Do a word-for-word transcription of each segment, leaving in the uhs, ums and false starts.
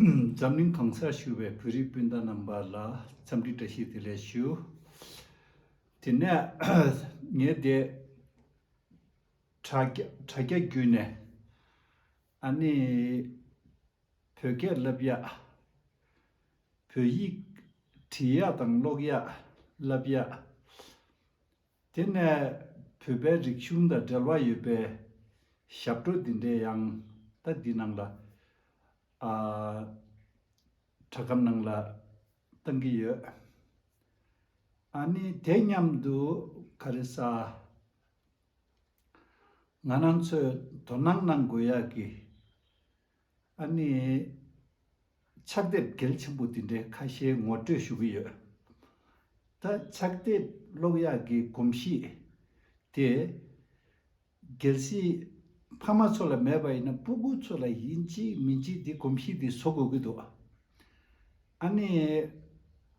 འཛམ་གླིང་གང་སར་བཞུགས་པའི་བོད་རིགས་སྤུན་ཟླ་རྣམ་པ་ལ་འཚམས་འདྲི་བཀྲ་ཤིས་བདེ་ལེགས་ཞུ། དེ་ནས་ངས་དེ་དྲ་རྒྱ་དྲ་རྒྱ་བརྒྱུད་ནས་ཨ་ནི་བོད་སྐད་བསླབ་ཡག་བོད་ཡིག་འབྲི་ཡག་དང་ཀློག་ཡག་བསླབ་ཡག་དེ་ནས་བོད་པའི་རིག་གཞུང་དང་འབྲེལ་བ་ཡོད་པའི་ཞབས་བྲོ་འདི་འདྲའི་ཡང་ད་འདི་ནང་ལ་ཨ་དྲ་སྒམ་ནང་ལ་བཏང་གི་ཡོད། ཨ་ནི་དེ་མཉམ་དུ་ག་རེ་ཟ། ང་རང་ཚོས་དོ་སྣང་གནང་དགོས་ཡག་གི་ཨ་ནི་ཕྱག་དེབ་གལ་ཆེན་པོ་འདི་འདྲའི་ཁ་ཤས་ངོ་སྤྲོད་ཞུ་གི་ཡོད། ད་ཕྱག་དེབ་ཀློག་ཡག་གི་གོམས་གཤིས་དེ་གལ་སྲིད་ཕ་མ་ཚོ་ལ་མེད་པ་ཡིན་ན་སྤུ་གུ་ཚོ་ལ་ཡིན་གཅིག་མིན་གཅིག་འདི་གོམས་གཤིས་འདི་བཟོ་དགོས་ཀྱི་འདུག་ཨ་ནི་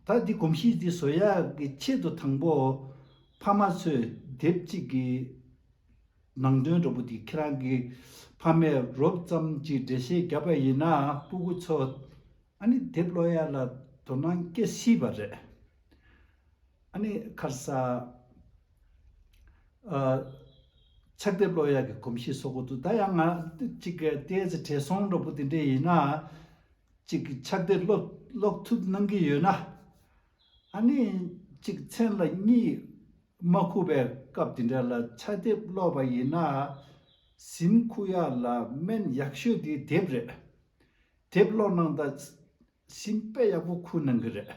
ད་འདི་གོམས་གཤིས་འདི་བཟོ་ཡག་གི་ཆེད་དུ་དང་པོ་ཕ་མ་ཚོས་དེབ་གཅིག་གི་ནང་དོན་འདྲ་པོ་འདི་ཁྱེད་རང་གི་ཕ་མས་རོབ་ཙམ་གྱི་འགྲེལ་བཤད་བརྒྱབ་པ་ཡིན་ན་སྤུ་གུ་ཚོ་ཨ་ནི་དེབ་ཀློག་ཡག་ལ་དོ་སྣང་སྐྱེ་སྲིད་པ་རེད། ཨ་ནི་ཁར་ས་ཨ་ཕྱག་དེབ་ཀློག་ཡག་གི་གོམས་གཤིས་བཟོ་དགོས་འདུག་ད་ཡང་ང་གཅིག་གི་ཏོག་ཙམ་བགྲེས་སོང་འདྲ་པོ་དེ་འདྲས་ཡིན་ན་གཅིག་གི་ཕྱག་དེབ་ཀློག་ཀློག་ཐུབ་གནང་གི་ཡོད་ན་ཨ་ནི་གཅིག་མཚན་ལ་གཉིད་མ་ཁུག་པའི་སྐབས་དེ་འདྲ་ལ་ཕྱག་དེབ་ཀློག་པ་ཡིན་ན་གཟིམ་ཁུག་ཡག་ལ་སྨན་ཡག་ཤོས་དེ་དེབ་རེད། དེབ་ཀློག་གནང་ད་གཟིམ་དཔེ་ཡག་པོ་ཁུག་གནང་གི་རེད།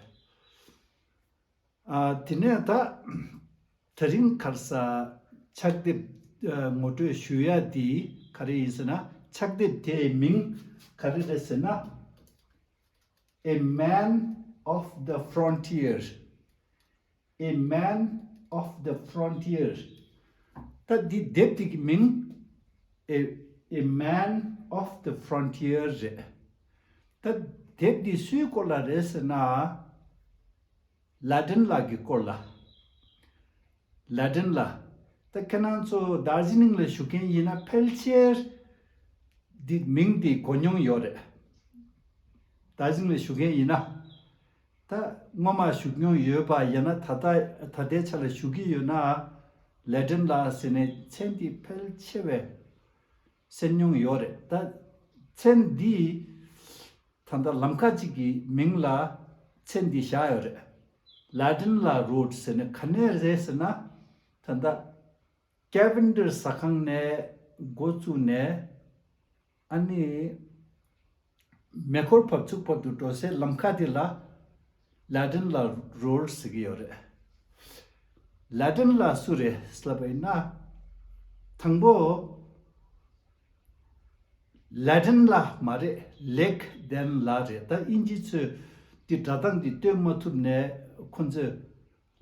ཨ་དེ་ནས་ད་དེ་རིང་ཁར་ས་ཕྱག་དེབ་ཨ་ངོ་སྤྲོད་ཞུ་ཡ་དེ་ག་རེ་ཡིན་ཟེར་ན་ཕྱག་དེབ་དེའི་མིང་ག་རེ་རེད་ཟེར་ན། A Man of the Frontier. A Man of the Frontier. ད་འདི་དེབ་དེ་གི་མིང་A, A Man of the Frontier རེད། ད་དེབ་འདི་སུའི་སྐོར་ལ་རེད་ཟེར་ན། ལ་ཏིན་ལགས་ཀྱི་སྐོར་ལ། ལ་ཏིན་ལགས། ད་ཁྱེད་རང་ཚོ་དར་ཇི་ལིང་ལ་བཞུགས་མཁན་ཡིན་ན་ཕལ་ཆེར་འདི་མིང་འདི་གོ་མྱོང་ཡོད་རེད། དར་ཇི་ལིང་ལ་བཞུགས་མཁན་ཡིན་ན། ད་སྔོན་མ་བཞུགས་མྱོང་ཡོད་པ་ཡང་ན་ད་ལྟ་ད་ལྟའི་ཆ་ལ་བཞུགས་ཀྱི་ཡོད་ན། ལ་ཏིན་ལགས་ཟེར་ནས་མཚན་འདི་ཕལ་ཆེ་བས་གསན་མྱོང་ཡོད་རེད། ད་མཚན་འདི་ད་ལྟ་ལམ་ཁ་གཅིག་གི་མིང་ལ་མཚན་འདི་བཞག་ཡོད་རེད། ལ་ཏིན་ལགས་རོཌ་ཟེར་ནས་ག་ནས་རེད་ཟེར་ན། ད་ལྟ་ཀེ་ཝན་ཌར་ཟ་ཁང་ནས་འགོ་བཙུགས་ནས་ཨ་ནི་མེ་འཁོར་བབས་ཚུགས་བར་དུ་འགྲོ་སའི་ལམ་ཁ་དེ་ལ་ལ་ཏིན་ལགས་རོཌ་ཟེར་གྱི་ཡོད་རེད། ལ་ཏིན་ལགས་སུ་རེད་ཟེར་ལབ་པ་ཡིན་ན། དང་པོ་ལ་ཏིན་ལགས་མ་རེད། ལེག་དེན་ལགས་རེད། ད་དབྱིན་ཇི་ཚོས་འདི་སྒྲ་གདངས་འདི་སྟོན་མ་ཐུབ་ནས་ཁོ་ཚོས་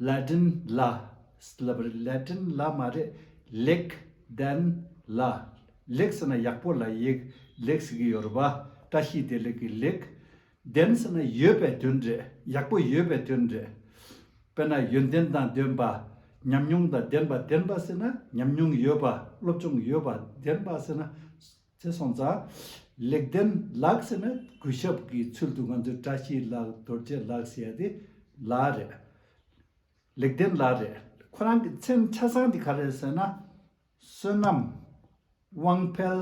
ལ་ཏིན་ལགས་ལབ་རེད། ལ་ཏིན་ལགས་མ་རེད། ལེག་དེན་ལགས། ལེག་ཟེར་ན་ཡག་པོ་ལ་ཡིག་ལེག་ཟེར་གྱི་ཡོད་རེད་པ། བཀྲ་ཤིས་བདེ་ལེགས་ཀྱི་ལེག་དེན་ཟེར་ན་ཡོད་པའི་དོན་རེད། ཡག་པོ་ཡོད་པའི་དོན་རེད། དཔེར་ན་ཡོན་ཏན་དང་ལྡན་པ། ཉམས་མྱོང་དང་ལྡན་པ། ལྡན་པ་ཟེར་ན་ཉམས་མྱོང་ཡོད་པ། སློབ་སྦྱོང་ཡོད་པ། ལྡན་པ་ཟེར་ན། དེ་སོང་ཙང་། ལེག་དེན་ལགས་ཟེར་ན་གུས་ཞབས་ཀྱི་ཚུལ་དུ་ང་ཚོས་བཀྲ་ཤིས་ལགས་རྡོ་རྗེ་ལགས་ཟེར་ཡ་དེ་ལགས་རེད། ལེག་དེན་ལགས་རེད། ཁོ་རང་གི་མཚན་ཆ་ཚང་དེ་ག་རེ་རེད་ཟེར་ན། བསོད་ནམས་དབང་འཕེལ་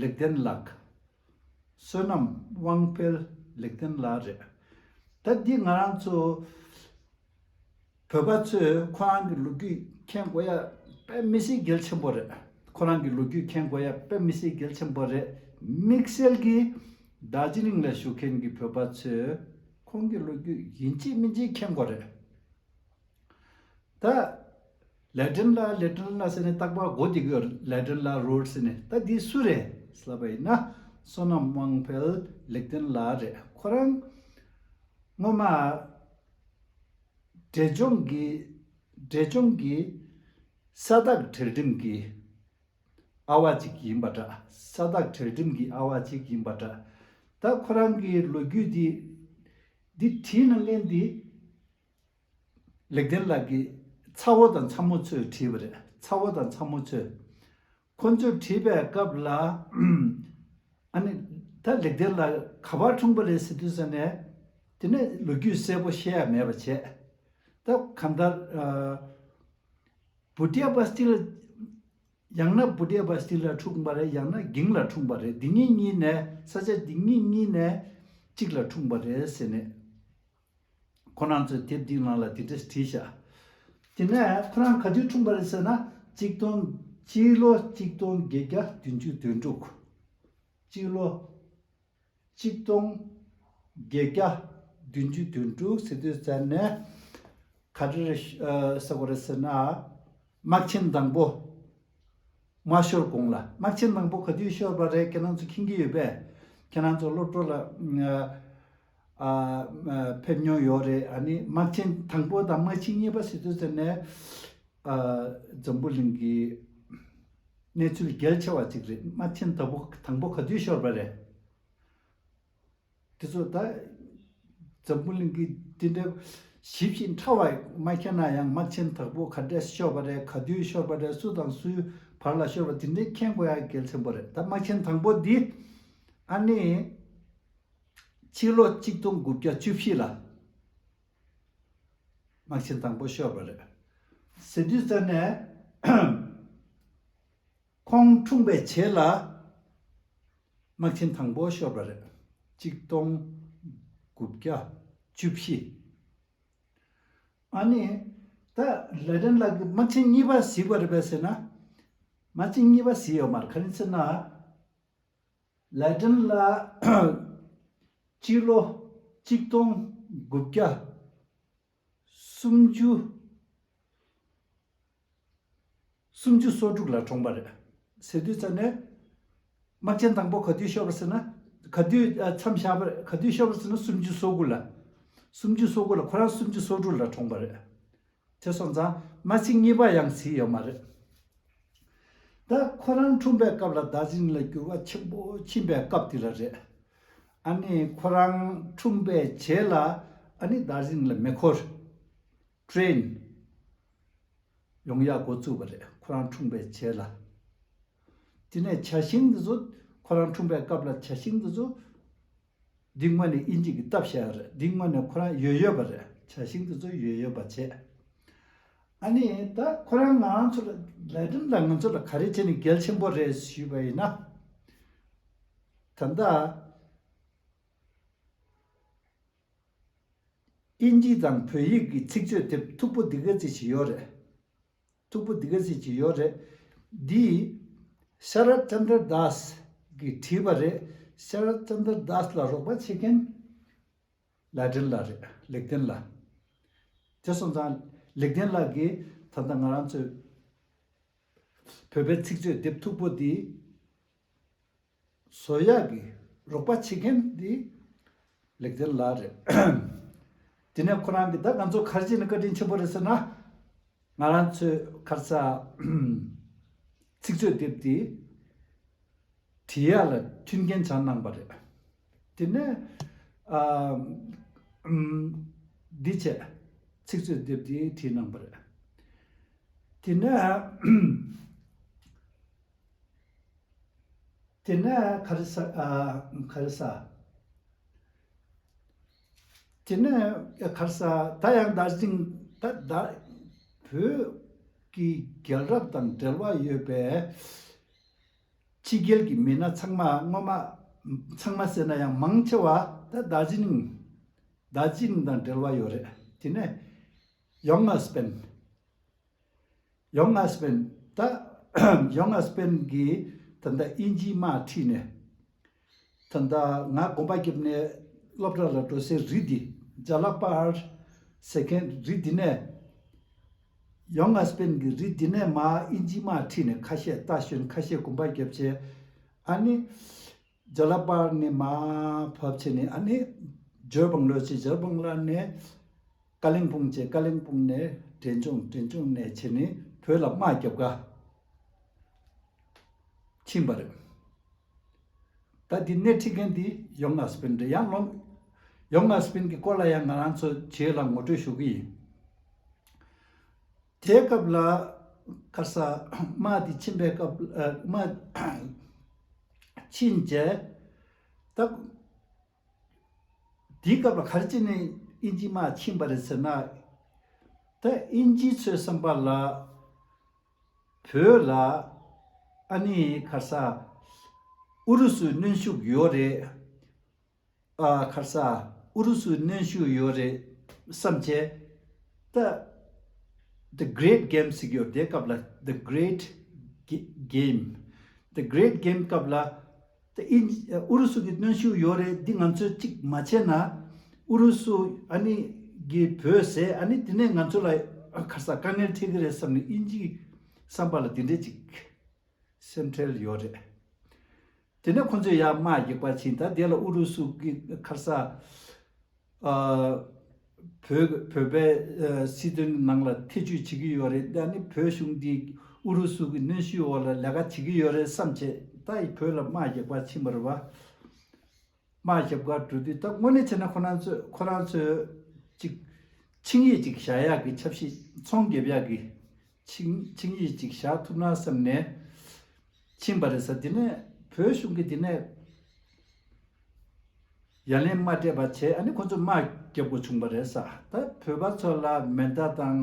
ལེག་དེན་ལགས། བསོད་ནམས་དབང་འཕེལ་ལེག་དེན་ལགས་རེད། ད་འདི་ང་རང་ཚོ་བོད་པ་ཚོས་ཁོ་རང་གི་ལོ་རྒྱུས་མཁྱེན་དགོས་ཡ་དཔེ་མི་སྲིད་གལ་ཆེན་པོ་རེད། ཁོ་རང་གི་ལོ་རྒྱུས་མཁྱེན་དགོས་ཡ་དཔེ་མི་སྲིད་གལ་ཆེན་པོ་རེད། དམིགས་བསལ་གྱིས་དར་ཇི་ལིང་ལ་བཞུགས་མཁན་གྱི་བོད་པ་ཚོས་ཁོང་གི་ལོ་རྒྱུས་ཡིན་གཅིག་མིན་གཅིག་མཁྱེན་དགོས་རེད། ད་ལེ་ཏིན་ལགས་ལེ་ཏིན་ལགས་ཟེར་ནས་རྟག་པར་གོ་བསྡད་ཀྱི་ཡོད་རེད། ལེ་ཏིན་ལགས་རོཌ་ཟེར་ནས། ད་འདི་སུ་རེད་ཟེར་ལབ་པ་ཡིན་ན། བསོད་ནམས་དབང་འཕེལ་ལེག་དེན་ལགས་རེད། ཁོ་རང་སྔོན་མ་འབྲས་ལྗོངས་ཀྱི་འབྲས་ལྗོངས་ཀྱི་ས་བདག་གྲལ་འགྲིམ་གྱི་ཨ་བ་ཅིག་ཡིན་པ་འདྲ། ས་བདག་གྲལ་འགྲིམ་གྱི་ཨ་བ་ཅིག་ཡིན་པ་འདྲ། ད་ཁོ་རང་གི་ལོ་རྒྱུས་འདི་འདི་བྲིས་གནང་མཁན་འདི། ལེགས་ལྡན་ལགས་ཀྱི་ཚ་བོ་དང་ཚ་མོ་ཚོས་བྲིས་པ་རེད། ཚ་བོ་དང་ཚ་མོ་ཚོས། ཁོ་ཚོས་བྲིས་པའི་སྐབས་ལ། ཨ་ནི། ད་ ད་ལེགས་ལྡན་ལ་ག་པར་འཁྲུངས་པ་རེད་ཟེར་དུས་ཙ་ནས། དེ་ནས་ལོ་རྒྱུས་གསལ་པོ་བཤད་ཡ་མེད་པ་བྱས། ད་གང་ལྟར་ཨ་བུ་ཏི་ཡ་བ་སྟི་ལ། ཡང་ན་བུ་ཏི་ཡ་བ་སྟི་ལ་འཁྲུངས་པ་རེད། ཡང་ན་གིང་ལ་འཁྲུངས་པ་རེད། འདི་གཉིས་གཉིས་ནས་ས་ཆ་འདི་གཉིས་གཉིས་ནས་གཅིག་ལ་འཁྲུངས་པ་རེད་ཟེར་ནས། ཁོ་རང་ཚོའི་དེབ་འདིའི་ནང་ལ་དེ་འདྲས་བྲིས་ཤག་དེ་ནས་ཁོ་རང་ག་དུས་འཁྲུངས་པ་རེད་ཟེར་ན། གཅིག་སྟོང་། སྤྱི་ལོ་གཅིག་སྟོང་བརྒྱད་བརྒྱ་བདུན་ཅུ་དོན་དྲུག་སྤྱི་ལོ་གཅིག་སྟོང་བརྒྱད་བརྒྱ་བདུན་ཅུ་དོན་དྲུག་ཟེར་དུས་ཙ་ནས། ག་རེ་རེད་ཟེར་དགོས་རེད་ཟེར་ན། དམག་ཆེན་དང་པོ་མ་ཤོར་གོང་ལ། དམག་ཆེན་དང་པོ་ག་དུས་ཤོར་བ་རེད། ཁྱེད་རང་ཚོ་མཁྱེན་གྱི་ཡོད་པས། ཁྱེད་རང་ཚོ་སློབ་གྲྭ་ལ་ཨ་ཨ་ཕེབས་མྱོང་ཡོད་རེད། ཨ་ནི་དམག་ཆེན་དང་པོ་དང་དམག་ཆེན་གཉིས་པ་ཟེར་དུས་ཙ་ནས། ཨ་འཛམ་བུ་གླིང་གི་གནས་ཚུལ་གལ་ཆེ་བ་ཅིག་རེད། དམག་ཆེན་དང་པོ་དང་པོ་ག་དུས་ཤོར་བ་རེད། དེ་ཚོ་ད་འཛམ་བུ་གླིང་གི་དེ་འདྲ་ཞིབ་ཅིང་ཕྲ་བ་མ་མཁྱེན་ན་ཡང་། དམག་ཆེན་དང་པོ་ག་འདྲས་ཤོར་བ་རེད། ག་དུས་ཤོར་བ་རེད། སུ་དང་སུའི་བར་ལ་ཤོར་བ། དེ་འདྲས་མཁྱེན་དགོས་ཡ་གལ་ཆེན་པོ་རེད། ད་དམག་ཆེན་དང་པོ་འདི་ཨ་ནི་ཕྱི་ལོ་གཅིག་སྟོང་དགུ་བརྒྱ་བཅུ་བཞི་ལ་དམག་ཆེན་དང་པོ་ཤོར་བ་རེད་ཟེར་དུས་ཙ་ནས། ཁོང་འཁྲུངས་པའི་རྗེས་ལ་དམག་ཆེན་དང་པོ་ཤོར་བ་རེད། གཅིག་སྟོང་དགུ་བརྒྱ་བཅུ་བཞི། ཨ་ནི་ད་ལེགས་ལྡན་ལགས་ཀྱིས་དམག་ཆེན་གཉིས་པ་གཟིགས་པ་རེད་པས་ཟེར་ན། དམག་ཆེན་གཉིས་པ་གཟིགས་ཡོད་མ་རེད། ག་རེ་ཟེར་ན། ལེགས་ལྡན་ལགས་སྤྱི་ལོ་གཅིག་སྟོང་དགུ་བརྒྱ་སུམ་ཅུ། སུམ་ཅུ་སོ་དྲུག་ལ་འཁྲུངས་པ་རེད། ཟེར་དུས་ཙ་ནས། དམག་ཆེན་དང་པོ་ག་དུས་ཤོར་བ་ཟེར་ན། ག་དུས་ཨ་མཚམས་བཞག་པ་རེད། ག་དུས་ཤོར་བ་ཟེར་ན། སུམ་ཅུ་སོ་དགུ་ལ། སུམ་ཅུ་སོ་དགུ་ལ། ཁོ་རང་སུམ་ཅུ་སོ་དྲུག་ལ་འཁྲུངས་པ་རེད། དེ་སོང་ཙང་དམག་ཆེན་གཉིས་པ་ཡང་གཟིགས་ཡོད་མ་རེད། ད་ཁོ་རང་འཁྲུངས་པའི་སྐབས་ལ་དར་ཇི་ལིང་ལ་འགྱུར་བ་ཆེན་པོ་ཕྱིན་པའི་སྐབས་དེ་ལ་རེད། ཨ་ནི་ཁོ་རང་འཁྲུངས་པའི་རྗེས་ལ་ཨ་ནི་དར་ཇི་ལིང་ལ་མེ་འཁོར། ཊེན་ཡོང་ཡག་འགོ་བཙུགས་པ་རེད། ཁོ་རང་འཁྲུངས་པའི་རྗེས་ལ། དེ་ནས་བྱ་ཤིང་དེ་ཚོ། ཁོ་རང་འཁྲུངས་པའི་སྐབས་ལ་བྱ་ཤིང་དེ་ཚོ། འདི་སྔོན་ནས་དབྱིན་ཇི་གིས་བཏབ་བཞག་ཡོད་རེད། འདི་སྔོན་ནས་ཁོ་རང་ཡོད་ཡོད་པ་རེད། བྱ་ཤིང་དེ་ཚོ་ཡོད་ཡོད་པ་བྱས། ཨ་ནི་ད་ཁོ་རང་ང་རང་ཚོ་ལ། ལེགས་ལྡན་ལགས་ང་ཚོ་ལ་ག་རེ་བྱས་ནས་གལ་ཆེན་པོ་རེད་ཞུས་པ་ཡིན་ན། ད་ལྟ་དབྱིན་ཇི་དང་བོད་ཡིག་གི་ཚིག་མཛོད་དེབ་མཐུག་པོ་འདི་ག་ཚོད་ཅིག་ཡོད་རེད། མཐུག་པོ་འདི་ག་ཚོད་ཅིག་ཡོད་རེད། འདི་ཤ་ར་ཅན་དྲ་དཱས་གིས་བྲིས་པ་རེད། ཤ་ར་ཅན་དྲ་དཱས་ལ་རོགས་པ་བྱེད་མཁན་ལེགས་ལྡན་ལགས་རེད། ལེགས་ལྡན་ལགས། དེ་སོང་ཙང་ལེགས་ལྡན་ལགས་ཀྱིས་ད་ལྟ་ང་རང་ཚོའི་བོད་པའི་ཚིག་མཛོད་དེབ་མཐུག་པོ་འདི་བཟོ་ཡག་གི་རོགས་པ་བྱེད་མཁན་འདི་ལེགས་ལྡན་ལགས་རེད། དེ་ནས་ཁོ་རང་གིས་ད་ང་ཚོ་ག་རེ་བྱས་ནས་བཀའ་དྲིན་ཆེན་པོ་རེད་ཟེར་ན། ང་རང་ཚོའི་ཁ་སང་ཚིག་མཛོད་དེབ་འདི་བྲིས་ཡག་ལ་མཐུན་རྐྱེན་སྦྱར་གནང་པ་རེད། དེ་ནས་ཨ་ཨམ་འདི་བྱས། ཚིག་མཛོད་དེབ་འདི་བྲིས་གནང་པ་རེད། དེ་ནས་དེ་ནས་ག་རེ་ཟ། ཨ་ག་རེ་ཟ། དེ་ནས་ག་རེ་ཟ། ད་ཡང་དར་ཇི་ལིང་། ད་ད་བོད་ཀྱི་རྒྱལ་རབས་དང་འབྲེལ་བ་ཡོད་པའི་ཕྱི་རྒྱལ་གྱི་མི་སྣ་ཚང་མ། སྔོན་མ་ཚང་མ་ཟེར་ན་ཡང་མང་ཆེ་བ་ད་དར་ཇི་ལིང་། དར་ཇི་ལིང་དང་འབྲེལ་བ་ཡོད་རེད། དེ་ནས་ཡོང་ཨ་སྤེན། ཡོང་ཨ་སྤེན། ད་ཡོང་ཨ་སྤེན་གྱིས་ད་ལྟ་དབྱིན་ཇིའི་དམག་ཁྲིད་ནས། ད་ལྟ་ང་དགོན་པ་བརྒྱབ་ནས་སློབ་གྲྭ་ལ་འགྲོ་སའི་རི་འདི། ཇ་ལ་པར་ཟེར་མཁན་རི་འདི་ནས། ཡོང་ཨ་སྤེན་གྱིས་རི་འདི་ནས་མར་དབྱིན་ཇིའི་དམག་ཁྲིད་ནས་ཁ་ཤས་རྟ་ཞོན། ཁ་ཤས་དགོན་པ་བརྒྱབ་བྱས། ཨ་ནི་ཇ་ལ་པར་ནས་མར་བབས་བྱས་ནས། ཨ་ནི་ཇོ་བང་ལོ་བྱས། ཇོ་བང་ལོ་ནས་ཀ་ལིང་པུང་བྱས། ཀ་ལིང་པུང་ནས་འབྲས་ལྗོངས། འབྲས་ལྗོངས་ནས་བྱས་ནས་བོད་ལ་དམག་རྒྱབ་ག་ཕྱིན་པ་རེད། ད་འདི་སྣེ་ཁྲིད་མཁན་འདི་ཡོང་ཨ་སྤེན་རེད། ཡང་ལོང་། ཡོང་ཨ་སྤེན་གྱི་སྐོར་ལ་ཡང་ང་རང་ཚོ་རྗེས་ལ་ངོ་སྤྲོད་ཞུ་གི་ཡིན། དེའི་སྐབས་ལ་ག་རེ་ཟ། དམག་འདི་ཕྱིན་པའི་སྐབས། ཨ་དམག་ཕྱིན་རྗེས་ ད་དེའི་སྐབས་ལ་ག་རེ་བྱས་ནས་དབྱིན་ཇི་དམག་ཕྱིན་པ་རེད་ཟེར་ན། ད་དབྱིན་ཇི་ཚོའི་བསམ་པ་ལ་བོད་ལ་ཨ་ནི་ག་རེ་ཟ་ཨུ་རུ་སུའི་གནོན་ཤུགས་ཡོད་རེད། ཨ་ག་རེ་ཟ་ཨུ་རུ་སུའི་གནོན་ཤུགས་ཡོད་རེད་བསམ་བྱས། ད་The Great Game ཟེར་གྱི་ཡོད་རེད། དེའི་སྐབས་ལ་The Great Ga- Game, The Great Game སྐབས་ལ། ད་ཨིན་ཨུ་རུ་སུ་གི་གནོན་ཤུགས་ཡོད་རེད། འདི་ང་ཚོས་གཅིག་མ་བྱས་ན་ཨུ་རུ་སུ་ཨ་ནི་གི་བོད་ཟས་ཨ་ནི་དེ་ནས་ང་ཚོ་ལ་ག་རེ་ཟ་དཀའ་ངལ་འཕྲད་ཀྱི་རེད་བསམ་ནས་དབྱིན་ཇིའི་བསམ་པ་ལ་དེ་འདྲས་ཅིག་སེམས་ཁྲལ་ཡོད་རེད། དེ་ནས་ཁོ་ཚོས་ཡར་དམག་རྒྱག་པ་ཕྱིན། ད་དེ་ལ་ཨུ་རུ་སུ་གི་ག་རེ་ཟ་ཨ་བོད་བོད་པའི་ཨ་སྲིད་དོན་ནང་ལ་ཐེ་བྱུས་བྱེད་ཀྱི་ཡོད་རེད། ད་ནི་བོད་གཞུང་འདི་ཨུ་རུ་སུ་གི་གནོན་ཤུགས་འོག་ལ་ལས་ཀ་བྱེད་ཀྱི་ཡོད་རེད་བསམ་བྱས། ད་ཡི་བོད་ལ་དམག་རྒྱག་པ་ཕྱིན་པ་རེད་བ། དམག་རྒྱབ་གར་འགྲོ་དུས། ད་དངོས་གནས་བྱས་ན་ཁོ་རང་ཚོས་ཁོ་རང་ཚོས་ཅིག་ཆིངས་ཡིག་ཅིག་བཞག་ཡག་གི་ཆབ་སྲིད་ཚོང་རྒྱབ་ཡག་གི་ཆིངས་ཆིངས་ཡིག་ཅིག་བཞག་ཐུབ་ན་བསམ་ནས་ཕྱིན་པ་རེད་ཟེར། དེ་ནས་བོད་གཞུང་གིས་དེ་ནས་ཡ་ལན་མ་སྤྲད་པ་བྱས། ཨ་ནི་ཁོ་ཚོས་དམག་རྒྱབ་དགོས་བྱུང་བ་རེད་ཟེར། ད་བོད་པ་ཚོ་ལ་མེ་མདའ་དང་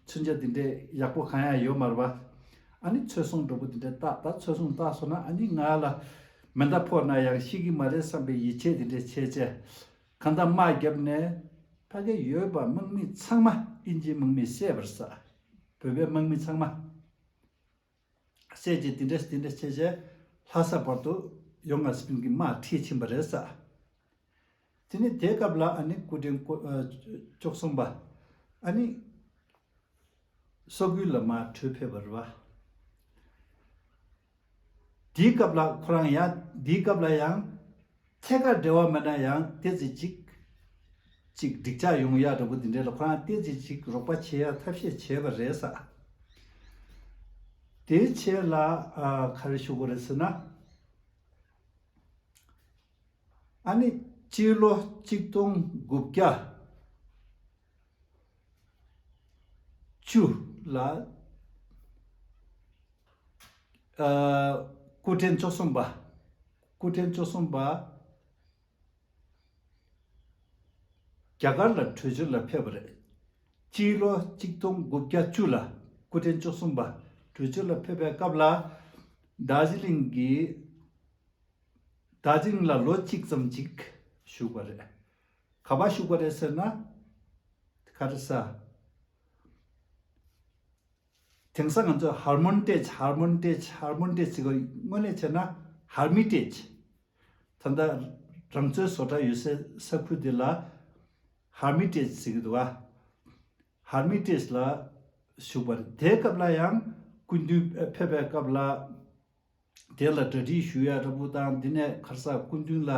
མཚོན་ཆ་དེ་འདྲས་ཡག་པོ་གང་ཡང་ཡོད་མ་རེད་བ། ཨ་ནི་མཚོན་སོང་འགྲོ་པོ་དེ་འདྲས་བཏགས། ད་མཚོན་སོང་བཏགས་སོང་ན་ཨ་ནི་ང་ལ་མེ་མདའ་ཕོག་ན་ཡང་ཤི་གི་མ་རེད་བསམ་པའི་ཡིད་ཆེས་དེ་འདྲས་བྱས་བྱས། གང་ལྟར་དམག་བརྒྱབ་ནས་ཕ་གི་ཡོད་པ་དམག་མི་ཚང་མ་དབྱིན་ཇིའི་དམག་མིས་བསད་པ་རེད་ཟེར། བོད་པའི་དམག་མི་ཚང་མ་བསད་བྱས། དེ་འདྲས་དེ་འདྲས་བྱས་བྱས་ལྷ་ས་བར་དུ་ཡོང་ང་སི་པིན་གྱི་དམག་ཁྲིད་ཕྱིན་པ་རེད་ཟེར། དེ་ནས་དེའི་སྐབས་ལ་ཨ་ནི་སྐུ་ཕྲེང་སྐུ་ཨ་བཅུ་གསུམ་པ་ཨ་ནི་སོག་ཡུལ་ལ་མར་བྲོས་ཕེབས་པ་རེད་བ། དེའི་སྐབས་ལ་ཁོ་རང་ཡང་དེའི་སྐབས་ལ་ཡང་ཐད་ཀར་འབྲེལ་བ་མེད་ན་ཡང་ཏོག་ཙམ་ཅིག་ཅིག་འགྲིག་ཆགས་ཡོང་ཡག་འདྲ་པོ་དེ་འདྲས་ལ་ཁོ་རང་ཏོག་ཙམ་ཅིག་རོགས་པ་བྱེད་ཡག་ཐབས་ཤེས་བྱས་པ་རེད་ཟེར། དེའི་ཆེད་ལ་ཨ་ག་རེ་ཞུ་དགོས་རེད་ཟེར་ན། ཨ་ནི་སྤྱི་ལོ་གཅིག་སྟོང་དགུ་བརྒྱ་བཅུ་ལ་ཨ་སྐུ་ཕྲེང་བཅུ་གསུམ་པ། སྐུ་ཕྲེང་བཅུ་གསུམ་པ་རྒྱ་གར་ལ་བྲོས་བྱོལ་ལ་ཕེབས་པ་རེད། སྤྱི་ལོ་གཅིག་སྟོང་དགུ་བརྒྱ་བཅུ་ལ་སྐུ་ཕྲེང་བཅུ་གསུམ་པ་བྲོས་བྱོལ་ལ་ཕེབས་པའི་སྐབས་ལ་རྡོ་རྗེ་གླིང་གི་རྡོ་རྗེ་གླིང་ལ་ལོ་གཅིག་ཙམ་ཅིག་བཞུགས་པ་རེད། ག་པར་བཞུགས་པ་རེད་ཟེར་ན། ག་རེ་ཟ། དེང་སང་ང་ཚོས་ཧར་མོན་ཊེཇ་ཧར་མོན་ཊེཇ་ཧར་མོན་ཊེཇ་ཟེར་གོ། དངོས་གནས་བྱས་ན་ཧར་མི་ཊེཇ། ད་ལྟ་རང་བཙན་བཟོ་གྲྭ་ཡོད་སའི་ས་ཁུལ་དེ་ལ་ཧར་མི་ཊེཇ་ཟེར་གྱི་འདུག་ག། ཧར་མི་ཊེཇ་ལ་བཞུགས་པ་རེད། དེའི་སྐབས་ལ་ཡང་སྐུ་མདུན་ཕེབས་པའི་སྐབས་ལ་དེ་ལ་གྲ་སྒྲིག་ཞུ་ཡ་འདྲ་པོ་དང་། འདི་ནས་ག་རེ་ཟ་སྐུ་མདུན་ལ་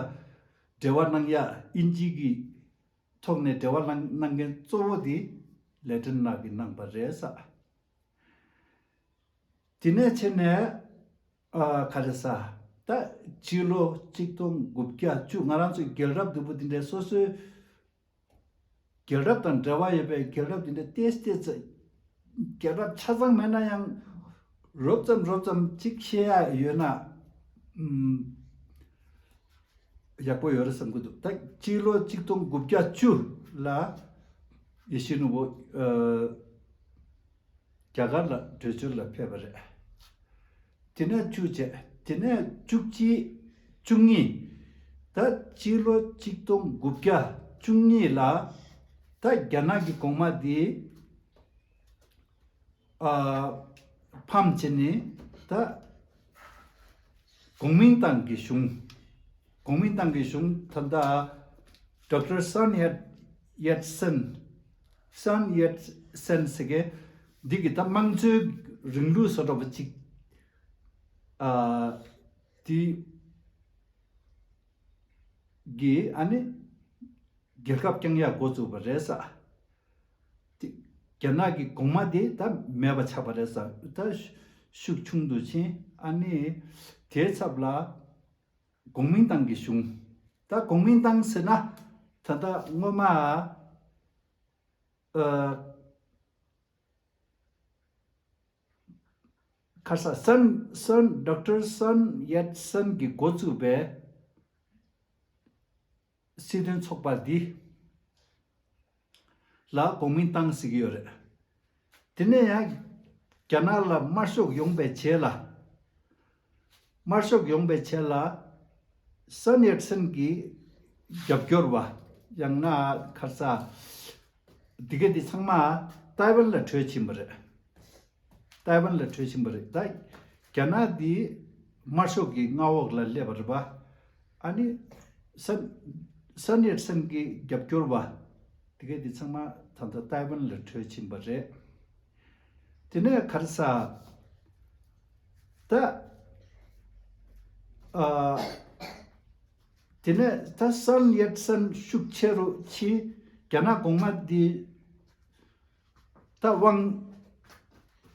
འབྲེལ་བ་གནང་ཡ་དབྱིན་ཇི་གི་ཐོག་ནས་འབྲེལ་བ་གནང་གནང་མཁན་གཙོ་བོ་དེ་ལེ་ཏན་ནག་གིས་གནང་པ་རེད་ཟེར། དེ་ནས་ཕྱིན་ནས་ཨ་ག་རེ་ཟ། ད་སྤྱི་ལོ་གཅིག་སྟོང་དགུ་བརྒྱ་བཅུ། ང་རང་ཚོའི་རྒྱལ་རབས་བདུན་པོ་འདི་འདྲའི་སོ་སོའི་རྒྱལ་རབས་དང་འབྲེལ་བ་ཡོད་པའི་རྒྱལ་རབས་འདི་འདྲ་ཏོག་ཙམ་ཏོག་ཙམ། རྒྱལ་རབས་ཆ་ཚང་མེད་ན་ཡང་རོབ་ཙམ་རོབ་ཙམ་ཅིག་ཤེས་ཡ་ཡོད་ན་ཨུམ་ཡག་པོ་ཡོད་རེད་བསམ་གྱི་འདུག། ད་སྤྱི་ལོ་གཅིག་སྟོང་དགུ་བརྒྱ་བཅུ་ལ་ཡིད་བཞིན་ནོར་བུ་ཨ་རྒྱ་གར་ལ་བྲོས་བྱོལ་ལ་ཕེབས་པ་རེད། དེ་ནས་བཅུ་བྱས། དེ་ནས་བཅུ་གཅིག་བཅུ་གཉིས། ད་སྤྱི་ལོ་གཅིག་སྟོང་དགུ་བརྒྱ་བཅུ་གཉིས་ལ་ད་རྒྱ་ནག་གི་གོང་མ་དེ་ཨ་ཕམ་བྱས་ནས་ད་གོང་མིན་ཏང་གི་གཞུང་། གོང་མིན་ཏང་གི་གཞུང་ད་ལྟ་ཌོག་ཊར་སན་ཡད་ཡད་སན། སན་ཡད་སན་ཟེར་མཁན་འདི་གི་ད་དམངས་གཙོའི་རིང་ལུགས་བཟོ་འདྲ་པོ་ཅིག་ཨ་དེ་གི་ཨ་ནི་རྒྱལ་ཁབ་བསྐྱངས་ཡག་འགོ་བཙུགས་པ་རེད་ཟེར། དེ་རྒྱ་ནག་གི་གོང་མ་དེ་ད་མེད་པ་ཆགས་པ་རེད་ཟེར། ད་ཤུགས་ཆུང་དུ་ཕྱིན། ཨ་ནི་དེའི་ཚབ་ལ་གོང་མིན་ཏང་གི་གཞུང་། ད་གོང་མིན་ཏང་ཟེར་ན་ད་ལྟ་སྔོན་མ་ཨ་ག་རེ་ཟ། སན་སན་ཌོག་ཊར་སན་ཡད་སན་གྱིས་འགོ་བཙུགས་པའི་ སྲིད་དོན་ཚོགས་པ་འདི་ལ་དགོངས་མིན་བཏང་ཟེར་གྱི་ཡོད་རེད། དེ་ནས་ཡང་རྒྱ་ནག་ལ་དམར་ཤོག་ཡོང་པའི་རྗེས་ལ། དམར་ཤོག་ཡོང་པའི་རྗེས་ལ། སན་ཡར་སན་གྱི་རྒྱབ་སྐྱོར་བ། ཡང་ན་ཁ་ས། འདི་ག་འདི་ཚང་མ་ཏའེ་ཝན་ལ་བྲོས་ཕྱིན་པ་རེད། ཏའེ་ཝན་ལ་བྲོས་ཕྱིན་པ་རེད། ད་རྒྱ་ནག་འདི་དམར་ཤོག་གི་མངའ་འོག་ལ་སླེབས་པ་རེད་པ། ཨ་ནི་སན་སན་ཡར་སན་གྱི་རྒྱབ་སྐྱོར་བ། འདི་ག་འདི་ཚང་མ་ད་ལྟ་ཏའེ་ཝན་ལ་བྲོས་ཕྱིན་པ་རེད། དེ་ནས་ག་རེ་ཟ། ད། ཨ། དེ་ནས་ད་སན་ཡར་སན་ཤུགས་ཆེ་རུ་ཕྱིན། རྒྱ་ནག་གོང་མ་འདི་ད་དབང་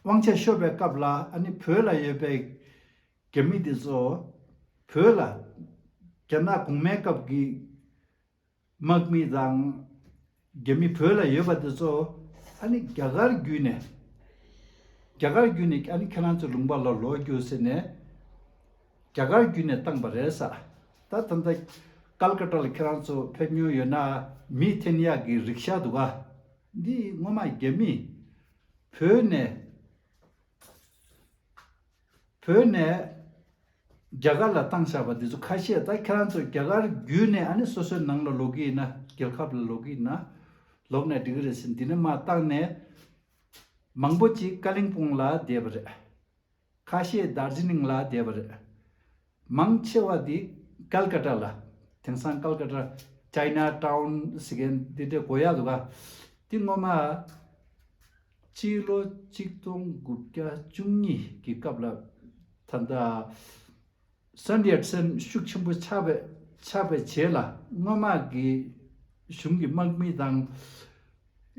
དབང་ཆ་ཤོར་བའི་སྐབས་ལ། ཨ་ནི་བོད་ལ་ཡོད་པའི་རྒྱ་མི་འདི་ཚོ་བོད་ལ་རྒྱ་ནག་གོང་མའི་སྐབས་ཀྱི་དམག་མི་དང་རྒྱ་མི་བོད་ལ་ཡོད་པ་དེ་ཚོ། ཨ་ནི་རྒྱ་གར་བརྒྱུད་ནས། རྒྱ་གར་བརྒྱུད་ནས་ཨ་ནི་ཁྱེད་རང་ཚོ་ལུང་པ་ལ་ལོག་རྒྱུགས་ཟེར་ནས། རྒྱ་གར་བརྒྱུད་ནས་བཏང་པ་རེད་ས། ད་ད་ལྟ་ཀལ་ཀ་ཏ་ལ་ཁྱེད་རང་ཚོ་ཕེབས་མྱོང་ཡོད་ན། མི་འཐེན་ཡག་གི་རིག་ཤག་འདུག་ག་འདི་སྔོན་མ་རྒྱ་མི་བོད་ནས། བོད་ནས་རྒྱ་གར་ལ་བཏང་བཞག་པ་འདི་ཚོ་ཁ་ཤས། ད་ཁྱེད་རང་ཚོ་རྒྱ་གར་བརྒྱུད་ནས་ཨ་ནི་སོ་སོའི་ནང་ལ་ལོག་གི་ཡིན་ན། རྒྱལ་ཁབ་ལ་ལོག་གི་ཡིན་ན། ལོག་ནས་འགྲིག་གི་རེད་ཟེར། འདི་ནས་མར་བཏང་ནས། མང་པོ་ཅིག་ཀ་ལིང་སྤུང་ལ་བསྡད་པ་རེད། ཁ་ཤས་དར་ཇི་ལིང་ལ་བསྡད་པ་རེད། མང་ཆེ་བ་འདི་ཀལ་ཀ་ཏ་ལ། དེང་སང་ཀལ་ཀ་ཏ་ཅའི་ན་ཊའུན་ཟེར་མཁན་འདི་འདྲའི་གོ་ཡག་འདུག་ག་འདི་སྔོན་མ་སྤྱི་ལོ་གཅིག་སྟོང་དགུ་བརྒྱ་བཅུ་གཉིས་ཀྱི་སྐབས་ལ། ད་ལྟ་སན་ཡར་སན་ཤུགས་ཆེན་པོ་ཆགས་པའི་ཆགས་པའི་རྗེས་ལ། སྔོན་མ་གི་གཞུང་གི་དམག་མི་དང་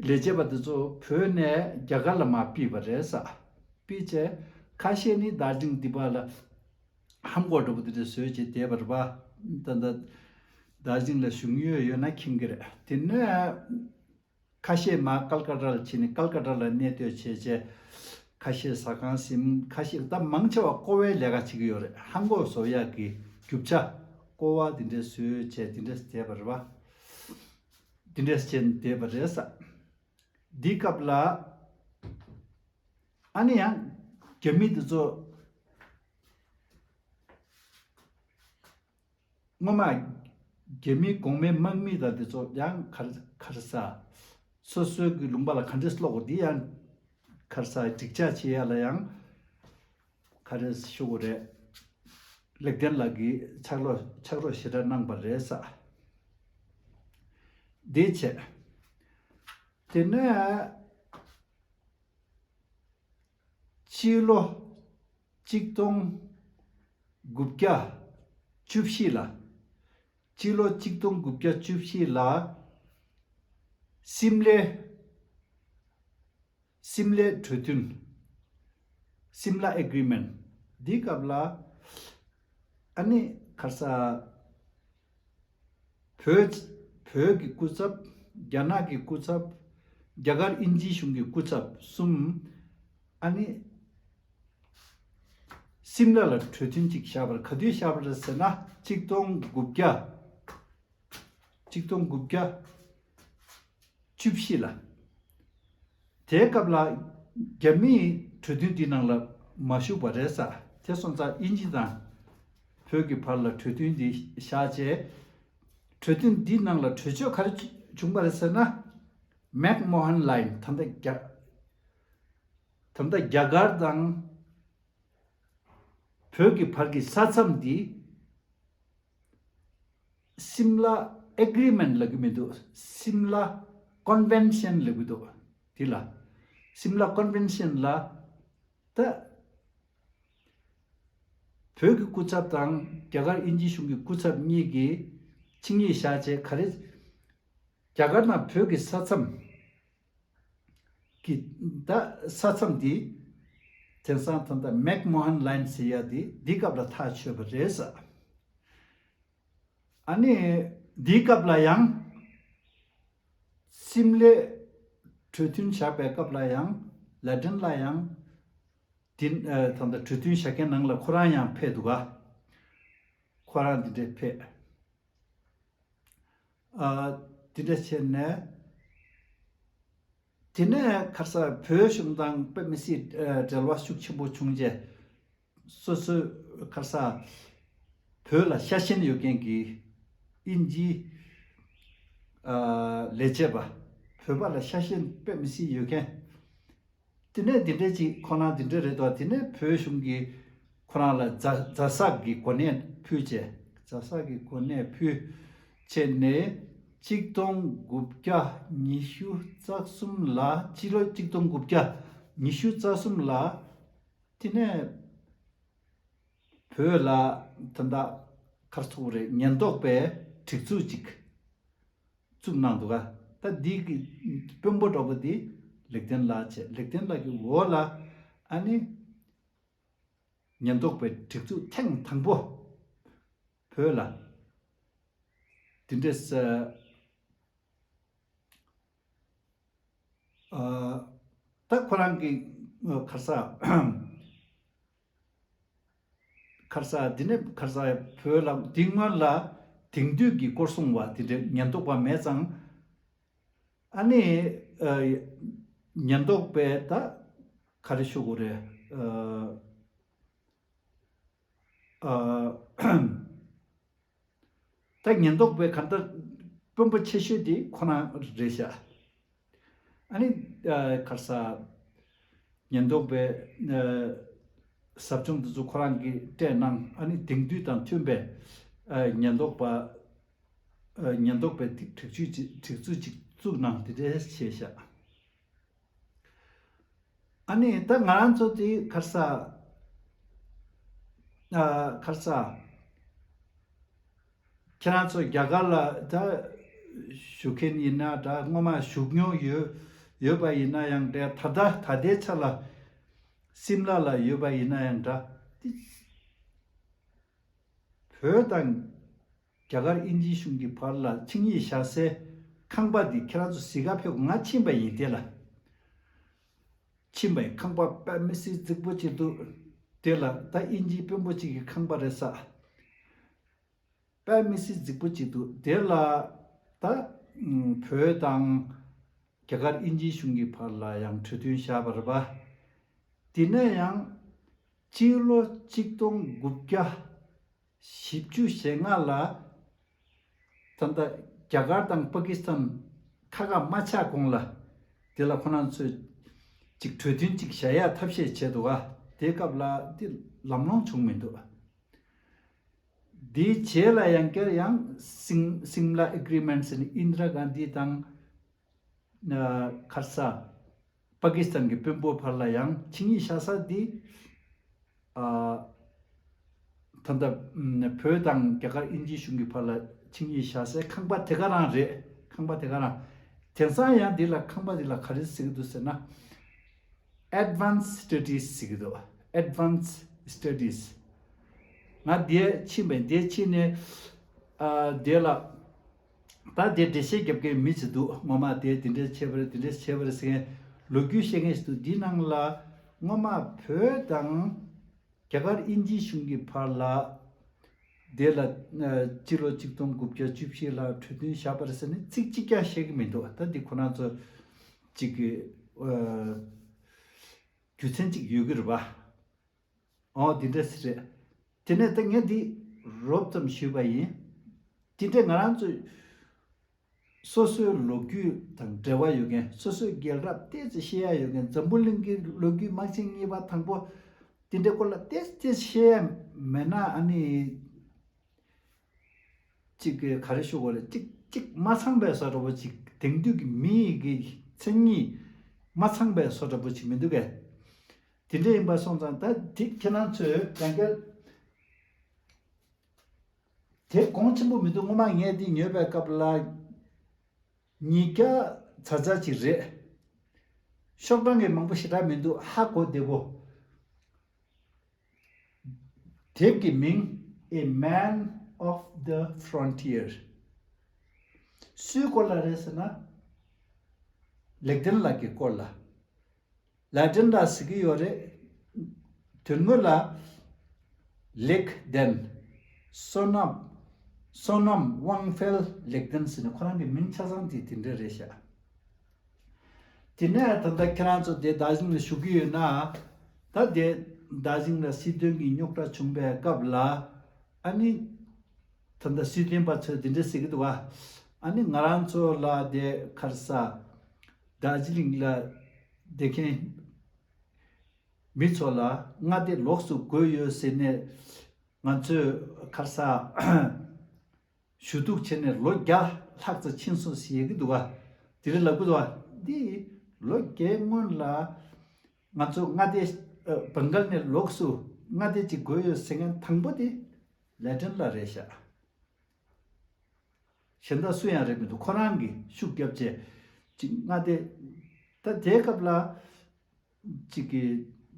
ལས་བྱེད་པ་དེ་ཚོ་བོད་ནས་རྒྱ་གར་ལ་མར་ཕུད་པ་རེད་ས། ཕུད་བྱས། ཁ་ཤས་ནི་དར་ཇི་ལིང་འདི་པ་ལ། ཧམ་གོ་འདྲ་པོ་དེ་འདྲ་བཟོས་བྱས་བསྡད་པ་རེད་པ། ད་ལྟ་དར་ཇི་ལིང་ལ་བཞུགས་ཡུལ་ཡོད་ན་མཁྱེན་གྱི་རེད། དེ་ནས་ཁ་ཤས་མར་ཀལ་ཀ་ཏ་ལ་ཕྱིན་ནས། ཀལ་ཀ་ཏ་ལ་གནས་སྡོད་བྱས་བྱས། ཁ་ཤས་ཟ་ཁང་ཟིན། ཁ་ཤས་ད་མང་ཆེ་བ་བརྐོ་བའི་ལས་ཀ་བྱེད་ཀྱི་ཡོད་རེད། ཧམ་གོ་བཟོ་ཡག་གི་རྒྱུ་ཆ། བརྐོ་བ་དེ་འདྲ་བཟོས་བྱས་དེ་འདྲ་བསྡད་པ་རེད་པ། དེ་འདྲ་བྱས་བསྡད་པ་རེད་ས། འདི་སྐབས་ལ། ཨ་ནི་ཡང་རྒྱ་མི་དེ་ཚོ། སྔོན་མ་རྒྱ་མི་གོང་མའི་དམག་མི་དང་དེ་ཚོ་ཡང་ག་རེ་ག་རེ་ཟ། སོ་སོའི་གི་ལུང་པ་ལ་ག་འདྲས་སློག་དགོས། འདི་ཡང་ག་རེ་ཟ། འགྲིག་ཆགས་བྱེད་ཡ་ལ་ཡང་ག་རེ་ཞུ་དགོས་རེད། ལེགས་ལྡན་ལགས་ཀྱིས་ཕྱག་རོགས་ཕྱག་རོགས་ཞེ་དྲག་གནང་པ་རེད་ས། འདི་བྱས། དེ་ནས། སྤྱི་ལོ་གཅིག་སྟོང་དགུ་བརྒྱ་བཅུ་བཞི་ལ། སྤྱི་ལོ་གཅིག་སྟོང་དགུ་བརྒྱ་བཅུ་བཞི་ལ། སིམ་ལའི་སིམ་ལའི་གྲོས་མཐུན། སིམ་ལ་ཨེ་གྷི་རི་མེན་ཊི། འདིའི་སྐབས་ལ། ཨ་ནི་ག་རེ་ཟ། བོད། བོད་ཀྱི་སྐུ་ཚབ། རྒྱ་ནག་གི་སྐུ་ཚབ། རྒྱ་གར་དབྱིན་ཇིའི་གཞུང་གི་སྐུ་ཚབ་གསུམ། ཨ་ནི་སིམ་ལ་ལ་གྲོས་མཐུན་ཅིག་བཞག་པ་རེད། ག་དུས་བཞག་པ་རེད་ཟེར་ན། གཅིག་སྟོང་དགུ་བརྒྱ། གཅིག་སྟོང་དགུ་བརྒྱ་བཅུ་བཞི་ལ། དེའི་སྐབས་ལ་རྒྱ་མིས་གྲོས་མཐུན་འདི་ནང་ལ་མ་ཞུགས་པ་རེད་ས། དེ་སོང་ཙང་དབྱིན་ཇི་དང་བོད་ཀྱི་བར་ལ་གྲོས་མཐུན་འདི་བཞག་བྱས། གྲོས་མཐུན་འདི་ནང་ལ་གྲོས་ཆོད་ག་རེ་བྱུང་བ་རེད་ཟེར་ན། མེག་མོ་ཧན་ལའིན། ད་ལྟ་རྒྱ། ད་ལྟ་རྒྱ་གར་དང་བོད་ཀྱི་བར་གྱི་ས་མཚམས་འདི། སིམ་ལ་ཨེ་གྷི་རི་མེན་ཊི་ལབ་ཀྱི་མི་འདུག་སིམ་ལ་ཀོན་ཝེན་ཤན་ལབ་ཀྱི་འདུག་འདི་ལ། སིམ་ལ་ཀོན་ཝེན་ཤན་ལ། ད་བོད་ཀྱི་སྐུ་ཚབ་དང་རྒྱ་གར་དབྱིན་ཇིའི་གཞུང་གི་སྐུ་ཚབ་གཉིས་ཀྱིས་ཆིངས་ཡིག་བཞག་བྱས། ག་རེ། རྒྱ་གར་དང་བོད་ཀྱི་ས་མཚམས་ཀྱི། ད་ས་མཚམས་འདི་དེང་སང་ད་ལྟ་མེག་མོ་ཧན་ལའིན་ཟེར་ཡ་འདི། འདིའི་སྐབས་ལ་ཐག་ཆོད་པ་རེད་ས། ཨ་ནི་འདིའི་སྐབས་ལ་ཡང་། སིམ་ལའི་གྲོས་མཐུན་བཞག་པའི་སྐབས་ལ་ཡང་། ལ་ཏིན་ལ་ཡང་། འདི། ཨ། ད་ལྟ་གྲོས་མཐུན་བཞག་མཁན་ནང་ལ་ཁོ་རང་ཡང་ཕེབས་འདུག་ག་ཁོ་རང་འདི་འདྲས་ཕེབས། ཨ། དེ་འདྲ་བྱས་ནས། དེ་ནས་ཁ་སང་བོད་གཞུང་དང་དཔེ་མི་སྲིད་ཨ་འབྲེལ་བ་ཤུགས་ཆེན་པོ་བྱུང་རྗེས། སོ་སོའི་ཁ་སང་བོད་ལ་ཤ་ཞེན་ཡོད་མཁན་གྱི་དབྱིན་ཇིའི་ཨ་ལས་བྱེད་པ། བོད་པ་ལ་ཤ་ཞེན་དཔེ་མི་སྲིད་ཡོད་མཁན། དེ་ནས་འདི་འདྲ་ཅིག་ཁོ་རང་འདི་འདྲ་རེད་དོ། དེ་ནས་བོད་གཞུང་གིས་ཁོ་རང་ལ་ཛ་ཛ་སག་གི་གོ་གནས་ཕུལ་བྱས། ཛ་སག་གི་གོ་གནས་ཕུལ་བྱས་ནས། གཅིག་སྟོང་དགུ་བརྒྱ་ཉི་ཤུ་རྩ་གསུམ་ལ། སྤྱི་ལོ་གཅིག་སྟོང་དགུ་བརྒྱ་ཉི་ཤུ་རྩ་གསུམ་ལ། དེ་ནས་བོད་ལ་ད་ལྟ་ག་རེ་ཟེར་དགོས་རེད། ཉེན་རྟོག་པའི་སྒྲིག་འཛུགས་ཅིག་བཙུགས་གནང་འདུག་ག་ད་འདི་གི་དཔོན་པོ་འདྲ་པོ་འདི་ལེགས་ལྡན་ལགས་བྱས། ལེགས་ལྡན་ལགས་ཀྱི་འོག་ལ་ཨ་ནི་ཉེན་རྟོག་པའི་སྒྲིག་འཛུགས་ཐེངས་དང་པོ་བོད་ལ་འདི་འདྲས། ཨ། ད་ཁོ་རང་གི་ཁ་སང་ཁ་སང་འདི་ནས་ཁ་སང་བོད་ལ་འདི་སྔོན་ལ་དེང་དུས་ཀྱི་སྐོར་སྲུང་བ་དེ་འདྲའི་ཉེན་རྟོག་པ་མེད་ཙང་། ཨ་ནི་ཨ་ཉེན་རྟོག་པས་ད་ག་རེ་ཞུ་དགོས་རེད། ཨ། ཨ། ད་ཉེན་རྟོག་པའི་ག་ད་དཔོན་པོ་ཆེ་ཤོས་དེ་ཁོ་རང་རེད་ཤག་ཨ་ནི་ཨ་ག་རེ་ཟེར། ཉེན་རྟོག་པའི་ཨ་ཟབ་སྦྱོང་དེ་ཚོ་ཁོ་རང་གིས་སྤྲད་གནང་། ཨ་ནི་དེང་དུས་དང་མཐུན་པའི་ཨ་ཉེན་རྟོག་པ་ཨ་ཉེན་རྟོག་པའི་སྒྲིག་སྒྲིག་ཅུ་ཅིག་སྒྲིག་འཛུགས་ཅིག་བཙུགས་གནང་། དེ་འདྲ་བྱས་ཤག་ཨ་ནི་ད་ང་རང་ཚོ་དེ་ག་རེ་ཟེར། ཨ་ག་རེ་ཟེར། ཁྱེད་རང་ཚོ་རྒྱ་གར་ལ་ད་བཞུགས་མཁན་ཡིན་ན་འདྲ། སྔོན་མ་བཞུགས་མྱོང་ཡོད་ཡོད་པ་ཡིན་ན་ཡང་འདྲ། ད་ལྟ་ད་ལྟའི་ཆ་ལ་སིམ་ལ་ལ་ཡོད་པ་ཡིན་ན་ཡང་འདྲ། དེ་བོད་དང་རྒྱ་གར་དབྱིན་ཇིའི་གཞུང་གི་བར་ལ་ཆིངས་ཡིག་བཞག་སའི་ཁང་པ་འདི་ཁྱེད་རང་ཚོ་གཟིགས་ག་ཕེབས། ང་ཕྱིན་པ་ཡིན། དེ་ལ་ཕྱིན་པ་ཡིན། ཁང་པ་དཔེ་མི་སྲིད་རྫིག་པོ་ཅིག་འདུག་དེ་ལ་ད་དབྱིན་ཇིའི་དཔོན་པོ་ཅིག་གི་ཁང་པ་རེད་ས། དཔེ་མི་སྲིད་རྫིག་པོ་ཅིག་འདུག་དེ་ལ་ད་ཨུམ་བོད་དང་རྒྱ་གར་དབྱིན་ཇིའི་གཞུང་གི་བར་ལ་ཡང་གྲོས་མཐུན་བཞག་པ་རེད་པ། དེ་ནས་ཡང་སྤྱི་ལོ་གཅིག་སྟོང་དགུ་བརྒྱ་བཞི་བཅུ་ཞེ་ལྔ་ལ་ད་ལྟ་རྒྱ་གར་དང་པ་ཀི་སི་ཐན་ཁ་ཁ་མ་ཆགས་གོང་ལ། དེ་ལ་ཁོ་རང་ཚོས་ཅིག་གྲོས་མཐུན་ཅིག་བཞག་ཡག་ཐབས་ཤེས་བྱས་འདུག་ག་དེའི་སྐབས་ལ་དེ་ལམ་ལྷོང་བྱུང་མི་འདུག་དེའི་རྗེས་ལ་ཡང་བསྐྱར་ཡང་སིམ་སིམ་ལ་ཨེ་གྷི་རི་མེན་ཊི་ཟེར་ནས་ཨིན་དི་ར་གྷན་དྷི་དང་ཨ་ག་རེ་ཟེར། པ་ཀི་སི་ཐན་གྱི་དཔོན་པོ་བར་ལ་ཡང་ཆིངས་ཡིག་བཞག་ས་འདི། ཨ་ད་ལྟ་ཨམ་བོད་དང་རྒྱ་གར་དབྱིན་ཇིའི་གཞུང་གི་བར་ལ་ཆིངས་ཡིག་བཞག་སའི་ཁང་པ་དེ་ག་རང་རེད། ཁང་པ་དེ་ག་རང་། དེང་སང་ཡང་འདི་ལ་ཁང་པ་འདི་ལ་ག་རེ་ཟེར་གྱི་འདུག་ཟེར་ན། Advanced Studies ཟེར་གྱི་འདུག Advanced Studies། ང་འདིར་ཕྱིན་པས། འདིར་ཕྱིན་ནས་ཨ་འདི་ལ་ད་འདིར་འགྲེལ་བཤད་རྒྱབ་མཁན་མི་ཞིག་འདུག་སྔོན་མ་དེ་འདི་འདྲ་བྱས་པ་རེད། འདི་འདྲ་བྱས་པ་རེད་ཟེར་མཁན། ལོ་རྒྱུས་བཤད་མཁན་ཞིག་འདུག་འདི་ནང་ལ་སྔོན་མ་བོད་དང་རྒྱ་གར་དབྱིན་ཇིའི་གཞུང་གི་བར་ལ་དེ་ལ་ཨ་སྤྱི་ལོ་གཅིག་སྟོང་དགུ་བརྒྱ་བཅུ་བཞི་ལ་གྲོས་མཐུན་བཞག་པ་རེད་ཟེར་ནས་ཚིག་གཅིག་ཀྱང་བཤད་ཀྱི་མི་འདུག་ད་འདི་ཁོ་རང་ཚོ་གཅིག་གི་ཨ་རྒྱུ་མཚན་གཅིག་ཡོད་ཀྱི་རེད་པ། ཨོ་འདི་འདྲ་ཞིག་རེད། དེ་ནས་ད་ངས་འདི་རོབ་ཙམ་ཞུས་པ་ཡིན། དེ་འདྲ་ང་རང་ཚོས་སོ་སོའི་ལོ་རྒྱུས་དང་འབྲེལ་བ་ཡོད་མཁན། སོ་སོའི་རྒྱལ་རབས་ཏོག་ཙམ་ཤེས་ཡ་ཡོད་མཁན། འཛམ་བུ་གླིང་གི་ལོ་རྒྱུས་དམག་ཆེན་གཉིས་པ་དང་པོ་དེ་འདྲའི་སྐོར་ལ་ཏོག་ཙམ་ཤེས་ཡ་མེད་ན། ཨ་ནི་གཅིག་གི་ག་རེ་ཞུ་དགོས་རེད། གཅིག་གཅིག་མ་ཚང་པའི་བཟོ་འདྲ་པོ་ཅིག་དེང་དུས་ཀྱི་མི་ཡི་གི་མཚན་ཉིད་མ་ཚང་པའི་བཟོ་འདྲ་པོ་ཅིག་མི་འདུག་གས། དེ་འདྲ་ཡིན་པ་སོང་ཙང་ད་དེ་ཁྱེད་རང་ཚོས་ཡང་བསྐྱར། དེ་གོང་ཆེན་པོ་མི་འདུག་སྔོན་མ་ངས་འདི་ཉོས་པའི་སྐབས་ལ་ཉིས་བརྒྱ་ཙག་ཙག་ཅིག་རེད། ཤོག་གྲངས་ཀྱི་མང་པོ་ཞེ་དྲག་མི་འདུག་ཧ་གོ་བདེ་པོ། དེབ་ཀྱི་མིང་A Man of the Frontier། སུའི་སྐོར་ལ་རེད་ཟེར་ན། ལེགས་ལྡན་ལགས་ཀྱི་སྐོར་ལ། ལེགས་ལྡན་ལགས་ཟེར་གྱི་ཡོད་རེད། དོན་དངོས་ལ་ལེགས་ལྡན། བསོད་ནམས། བསོད་ནམས་དབང་འཕེལ་ལེགས་ལྡན་ཟེར་ནས་ཁོ་རང་གི་མིང་ཆ་ཚང་དེ་དེ་འདྲ་རེད་ཤག་དེ་ནས་ད་ལྟ་ཁྱེད་རང་ཚོ་དེ་རྡོ་རྗེ་གླིང་ལ་བཞུགས་ཀྱི་ཡོད་ན། ད་དེ་རྡོ་རྗེ་གླིང་ལ་སྲིད་དོན་གྱི་རྙོག་དྲ་བྱུང་པའི་སྐབས་ལ། ཨ་ནི་ད་ལྟ་སྲིད་དོན་པ་ཚོས་དེ་འདྲ་ཟེར་གྱི་འདུག་ག་ཨ་ནི་ང་རང་ཚོ་ལ་དེ་ཁར་ས་རྡོ་རྗེ་གླིང་ལ་བསྡད་མཁན་མི་ཚོ་ལ་མངའ་སྡེ་ལོགས་སུ་དགོས་ཡོད་ཟེར་ནས། ང་ཚོས་ཁར་ས་ཞུ་གཏུག་བྱས་ནས་ལོ་བརྒྱ་ལྷག་ཙམ་ཕྱིན་སོང་ཟེར་གྱི་འདུག་ག་དེ་རིང་ལབ་གི་འདུག་ག་འདི་ལོ་བརྒྱའི་སྔོན་ལ་ང་ཚོ་མངའ་སྡེ་བང་གལ་ནས་ལོགས་སུ་མངའ་སྡེ་གཅིག་དགོས་ཡོད་ཟེར་མཁན་དང་པོ་དེ་ལེ་ཏན་ལགས་རེད་ཤག་གཞན་དག་སུ་ཡང་རེད་མི་འདུག་ཁོ་རང་གིས་ཤུགས་བརྒྱབ་བྱས་ཅིག་མངའ་སྡེ། ད་དེའི་སྐབས་ལ་ཅིག་གི་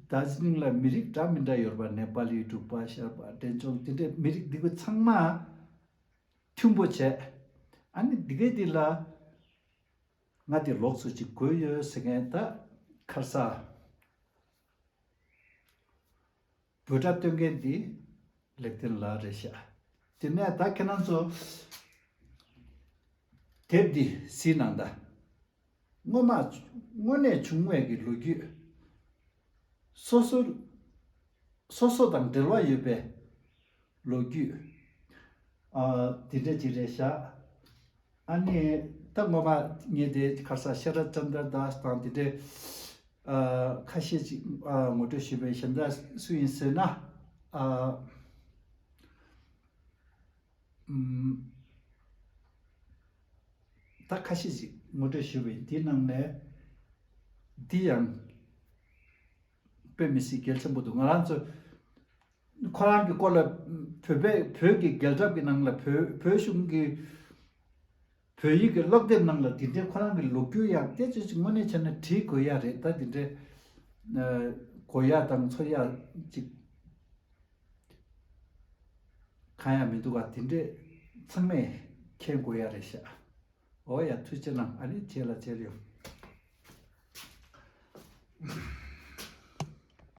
རྡོ་རྗེ་གླིང་ལ་མི་རིགས་འདྲ་མི་འདྲ་ཡོད་པ། ནེ་པ་ལི། འབྲུག་པ། ཤར་པ། འབྲས་ལྗོངས། དེ་འདྲའི་མི་རིགས་འདི་ག་ཚང་མ་མཐུན་པོ་བྱས། ཨ་ནི་འདི་གའི་འདི་ལ་མངའ་སྡེ་ལོགས་སུ་ཅིག་དགོས་ཡོད་ཟེར་མཁན་ད་ཁར་ས་འབོད་སྒྲ་སྟོན་མཁན་འདི་ལེགས་ལྡན་ལགས་རེད་ཤག་དེ་ནས་ད་ཁྱེད་རང་ཚོ་དེབ་འདི་གཟིགས་གནང་དང་། སྔོན་མ་དངོས་གནས་བྱུང་བའི་གི་ལོ་རྒྱུས། སོ་སོ་སོ་སོ་དང་འབྲེལ་བ་ཡོད་པའི་ལོ་རྒྱུས། ཨ། དེ་འདྲ་ཅིག་རེད་ཤག་ཨ་ནི་ད་སྔོན་མ་ངས་དེ་ཁར་ས་ཤེ་ར་ཅན་དྲ་དཱས་དང་དེ་འདྲའི་ཨ་ཁ་ཤས་ཅིག་ཨ་ངོ་སྤྲོད་ཞུས་པའི་གཞན་དག་སུ་ཡིན་ཟེར་ན། ཨ། ཨམ། ད་ཁ་ཤས་ཅིག་ངོ་སྤྲོད་ཞུས་པའི་དེའི་ནང་ནས་འདི་ཡང་དཔེ་མི་སྲིད་གལ་ཆེན་པོ་འདུག་ང་རང་ཚོ་ཁོ་རང་གི་སྐོར་ལ་བོད་པའི་བོད་ཀྱི་རྒྱལ་རབས་ཀྱི་ནང་ལ་བོད་བོད་གཞུང་གི་བོད་ཡིག་གི་སློབ་དེབ་ནང་ལ་འདི་འདྲའི་ཁོ་རང་གི་ལོ་རྒྱུས་ཡང་ཏོག་ཙམ་ཅིག་དངོས་གནས་བྱས་ན་བྲིས་དགོས་ཡ་རེད། ད་འདི་འདྲའི་ཨ་གོ་ཡ་དང་ཚོར་ཡ་ཅིག་གང་ཡང་མི་འདུག་ག་དེ་འདྲས་ཚང་མས་མཁྱེན་དགོས་ཡ་རེད་ཤག་འོ་ཡ། ཐུགས་རྗེ་གནང་། ཨ་ནི་རྗེས་ལ་མཇལ་ཡོང་།